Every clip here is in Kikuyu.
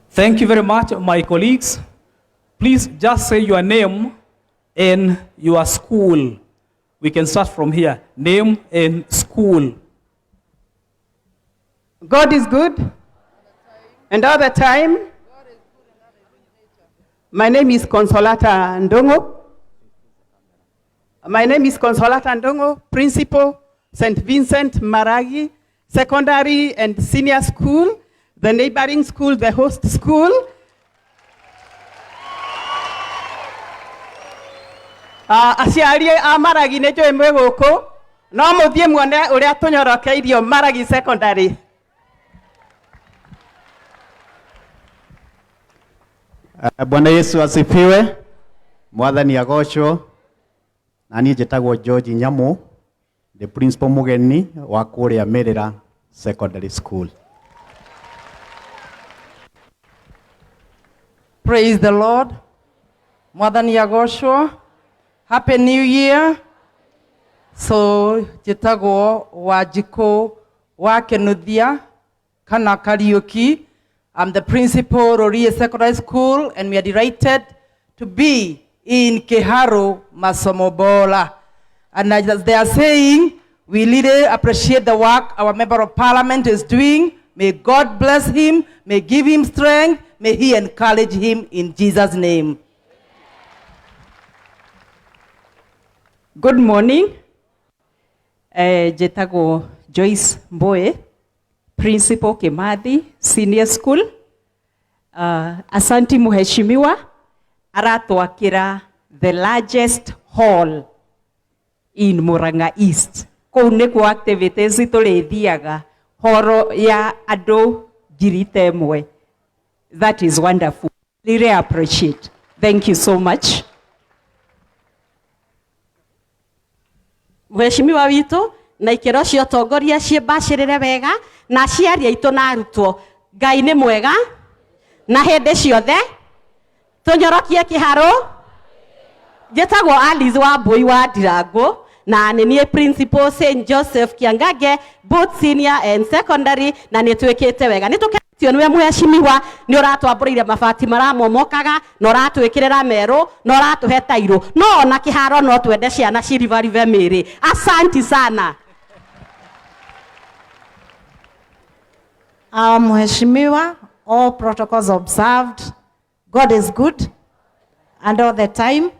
Thank you very much, my colleagues. Please just say your name and your school. We can start from here. Name and school. God is good, and all the time. My name is Consolata Ndongo. My name is Consolata Ndongo, Principal, St. Vincent Maragi Secondary and Senior School, the neighboring school, the host school. Aciari a Maragi nĩ njũĩ mwĩ gũkũ, no mũthiĩ muone ũrĩa tũnyorokeirio Maragi Secondary. Bwana Yesu asifiwe. Mwathani agocwo. Na niĩ njĩtagwo George Nyamu, the principal mũgeni wa kũrĩa Merera Secondary School. Praise the Lord. Mwathani agocwo. Happy New Year. So njĩtagwo Wanjikũ wa Kinuthia kana Kariuki. I'm the principal Rurii Secondary School, and we are delighted to be in Kiharu Masomo Bora. And as they are saying, we really appreciate the work our member of parliament is doing. May God bless him, may give him strength, may he encourage him in Jesus' name. Good morning. Njĩtagwo Joyce Mboe, Principal Kimathi Senior School. Asanti Mheshimiwa, aratwakĩra the largest hall in Murang'a East. Kũu nĩkuo activities tũrĩthiaga horo ya andũ 10,000. That is wonderful. Really appreciate. Thank you so much. Mheshimiwa witũ na ikĩro cia ũtongoria ciĩbacĩrĩre wega na aciari aitũ na arutwo. Ngai nĩ mwega na hĩndĩ ciothe tũnyorokie kĩharũ. Njĩtagwo Alice Wambui wa Ndirangũ na nĩ niĩ principal St Joseph Kiangage, both senior and secondary, na nĩ twĩkĩte wega. Nĩ tũkenetio nĩwe mheshimiwa, nĩ ũratwambũrĩire mabati maramomokaga na ũratwĩkĩrĩra merũ na ũratũhe tairũ, no ona kĩharo no twende ciana ciribaribe mĩĩrĩ. Asanti sana. Our Mheshimiwa, all protocols observed. God is good, and all the time.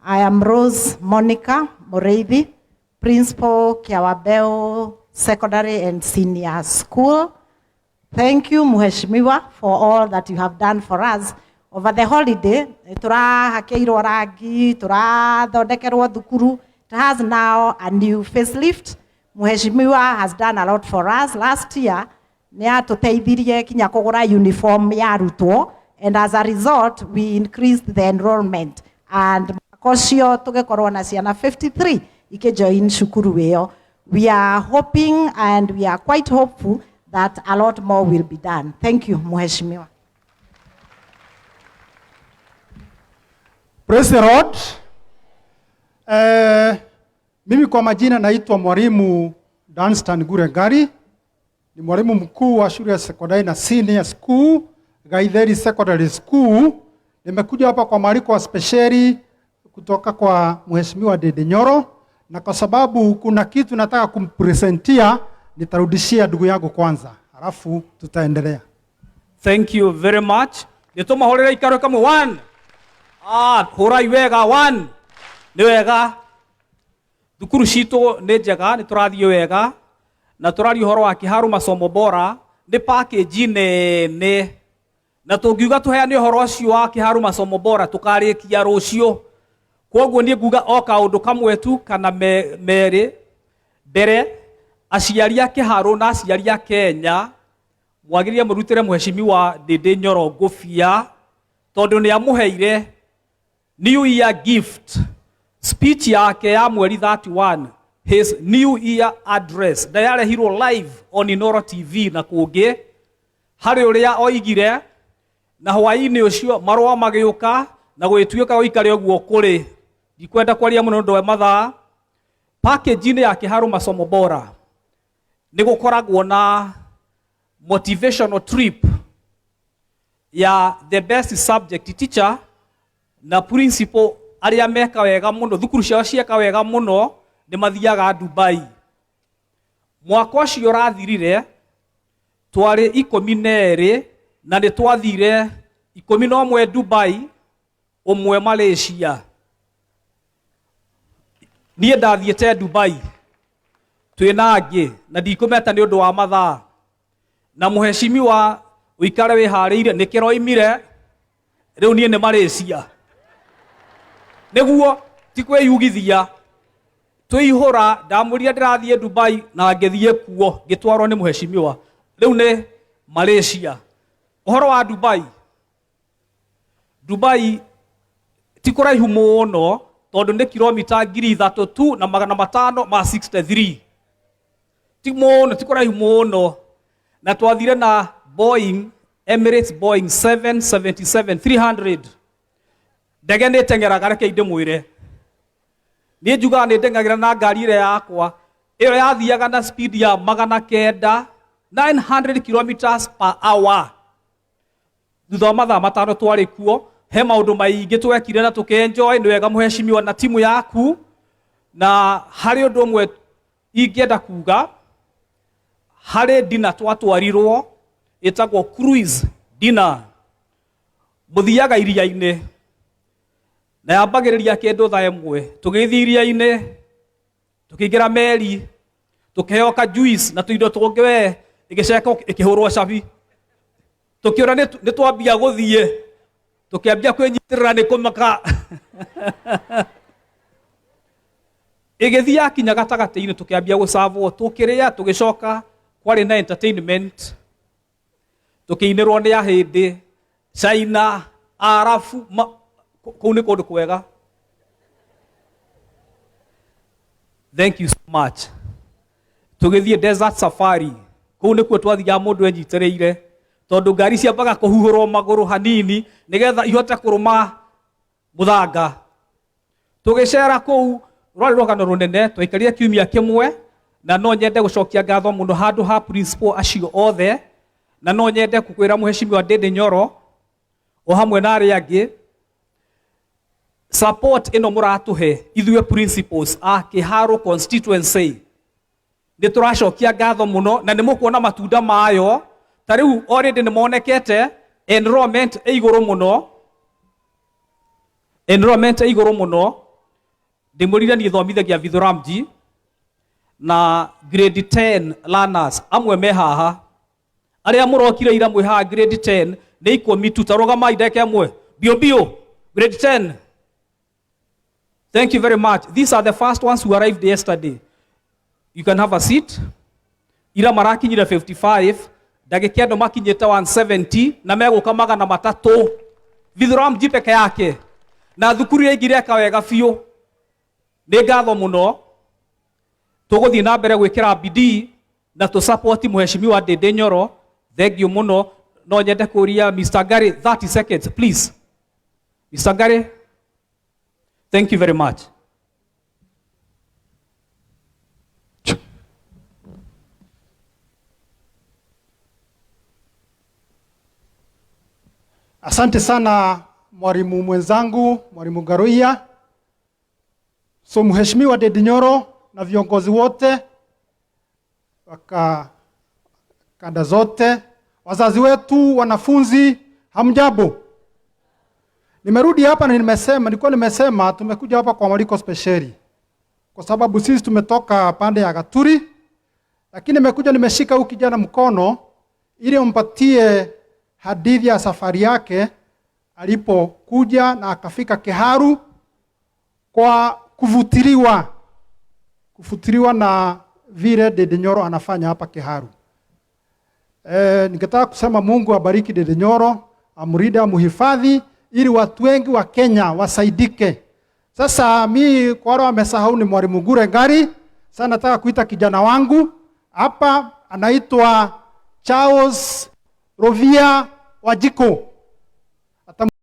I am Rose Monica Mureithi, Principal Kiawabeo Secondary and Senior School. Thank you, Mheshimiwa, for all that you have done for us. Over the holiday, tũrahakeirwo rangi, tũrathondekerwo thukuru. It has now a new facelift. Mheshimiwa has done a lot for us. Last year, nĩ atũteithirie kinya kũgũra uniform ya arutwo, and as a result, we increased the enrollment. And mwaka ũcio tũgĩkorwo na ciana 53 ikĩjoin cukuru ĩyo. We are hoping and we are quite hopeful that a lot more will be done. Thank you, Mheshimiwa. Praise the Lord. Mimi kwa majina naitwa Mwalimu Danstan Gurengari. Ni mwalimu mkuu wa shule ya sekondari na senior school, Gaitheri Secondary School. Nimekuja hapa kwa mwaliko wa spesheli kutoka kwa Mheshimiwa Ndindi Nyoro, na kwa sababu kuna kitu nataka kumpresentia, nitarudishia ndugu yangu kwanza, halafu tutaendelea. Thank you very much. Nĩtũmahũrĩre ikaro kamwe. One. Hũrai wega. One. Nĩ wega. Thukuru citũ nĩ njega, nĩ tũrathiĩ wega, na tũraria ũhoro wa Kiharu Masomo Bora, nĩ package nene, na tũngiuga tũheane ũhoro ũcio wa Kiharu Masomo Bora tũkarĩkia rũciũ. Kwoguo niĩ nguga o kaũndũ kamwe tu kana merĩ. Mbere, aciari a Kiharu na aciari a Kenya mwagĩrĩire mũrutĩre Mheshimiwa Ndindi Nyoro ngũbia, tondũ nĩ amũheire New Year gift. Speech yake ya mweri 31, his New Year address, na yarehirwo live on Inooro TV na kũngĩ, harĩ ũrĩa oigire, na hwaĩ-inĩ ũcio marũa magĩũka na gũgĩtuĩka gũikare ũguo kũrĩ. Ndikwenda kwaria mũno nĩ ũndũ wa mathaa. Package-inĩ ya Kiharu Masomo Bora Nĩ gũkoragwo na motivational trip ya the best subject teacher na principal arĩa meka wega mũno, thukuru ciao cieka wega mũno, nĩ mathiaga Dubai. Mwaka ũcio ũrathirire twarĩ 12 na nĩ twathire 11 Dubai, 1 Malaysia. Niĩ ndathiĩte Dubai twĩna angĩ na ndikũmeta nĩ ũndũ wa mathaa, na mũheshimiwa ũikare wĩharĩirie nĩ kĩroimire rĩu niĩ nĩ Malaysia. Nĩguo ti kwĩyugithia, twĩihũra ndamũrire ndĩrathiĩ Dubai na ngĩthiĩ kuo ngĩtwarwo nĩ mũheshimiwa, rĩu nĩ Malaysia. Ũhoro wa Dubai, Dubai ti kũraihu mũno tondũ nĩ kilomita 3,000 tu na 563. Ti mũno, ti kũraihu mũno. Na twathire na Boeing, Emirates Boeing 777-300. Ndege nĩ ĩteng'eraga, reke ndĩmwĩre. Niĩ njugaga nĩ ndeng'agĩra na ngari ĩrĩa yakwa. Ĩyo yathiaga na speed ya 900, 900 kilometers per hour. Thutha wa mathaa 5 twarĩ kuo, he maũndũ maingĩ twekire na tũkĩenjoy. Nĩ wega mũheshimiwa na timu yaku. Na harĩ ũndũ ũmwe ingĩenda kuga, harĩ dinner twatwarirwo ĩtagwo cruise dinner. Mũthiaga iria-inĩ na yambagĩrĩria kĩndũ thaa 1. Tũgĩthiĩ iria-inĩ, tũkĩingĩra meri, tũkĩheo ka juice na tũindo tũngĩ we, ĩgĩcoka ĩkĩhũrwo cabi. Tũkĩona nĩ twambia gũthiĩ, tũkĩambia kwĩnyitĩrĩra nĩ kũmaka. Ĩgĩthiĩ yakinya gatagatĩ-inĩ tũkĩambia gũcavwo, tũkĩrĩa, tũgĩcoka kwarĩ na entertainment, tũkĩinĩrwo nĩ Ahĩndĩ, China, Arabu, kũu nĩ kũndũ kwega. Thank you so much. Tũgĩthiĩ desert safari, kũu nĩkuo twathiaga mũndũ enyitĩrĩire, tondũ ngari ciambaga kũhuhũrwo magũrũ hanini nĩgetha ihote kũrũma mũthanga. Tũgĩcera kũu, rwarĩ rũgano rũnene, twaikarire kiumia kĩmwe, na no nyende gũcokia ngatho mũno handũ ha principal acio othe, na no nyende gũkwĩra mũheshimiwa Ndindi Nyoro o hamwe na arĩa angĩ, support ĩno mũratũhe ithuĩ principals a Kiharu constituency, nĩ tũracokia ngatho mũno na nĩ mũkuona matunda mayo. Ta rĩu already nĩ monekete enrollment ĩ igũrũ mũno, enrollment ĩ igũrũ mũno. Ndĩmũrire niĩ thomithagia Vithuramji na grade 10 learners amwe me haha, arĩa mũrokire ira mwĩ haha grade 10 nĩ 10 tu. Ta rũgamai ndagĩka ĩmwe mbio mbio. Grade 10, thank you very much. These are the first ones who arrived yesterday. You can have a seat. Ira marakinyire 55, ndagĩka ĩno makinyĩte 170 na megũka 300. Vithuramji peke yake na thukuru iria ingĩ ireka wega biũ. Nĩ ngatho mũno. Tũgũthiĩ na mbere gwĩkĩra bidii na tũ support mũheshimiwa Ndindi Nyoro. Thank you mũno. No nyende kũria Mr. Gary 30 seconds please. Mr. Gary, thank you very much. Asante sana mwalimu mwenzangu, mwalimu Garuia. So Mheshimiwa Ndindi Nyoro na viongozi wote waka kanda zote, wazazi wetu, wanafunzi, hamjambo. Nimerudi hapa na nilikuwa nimesema tumekuja hapa kwa mwaliko spesheli kwa sababu sisi tumetoka pande ya Gaturi, lakini nimekuja nimeshika huyu kijana mkono ili umpatie hadithi ya safari yake alipokuja na akafika Kiharu kwa kuvutiliwa na vile Ndindi Nyoro anafanya hapa Kiharu. Ningetaka kusema Mungu abariki Ndindi Nyoro, amlinde, amuhifadhi ili watu wengi wa Kenya wasaidike. Sasa mi kwa wale wamesahau ni Mwalimu Ngure Ngari. Sasa nataka kuita kijana wangu hapa, anaitwa Charles Rovia Wajiko.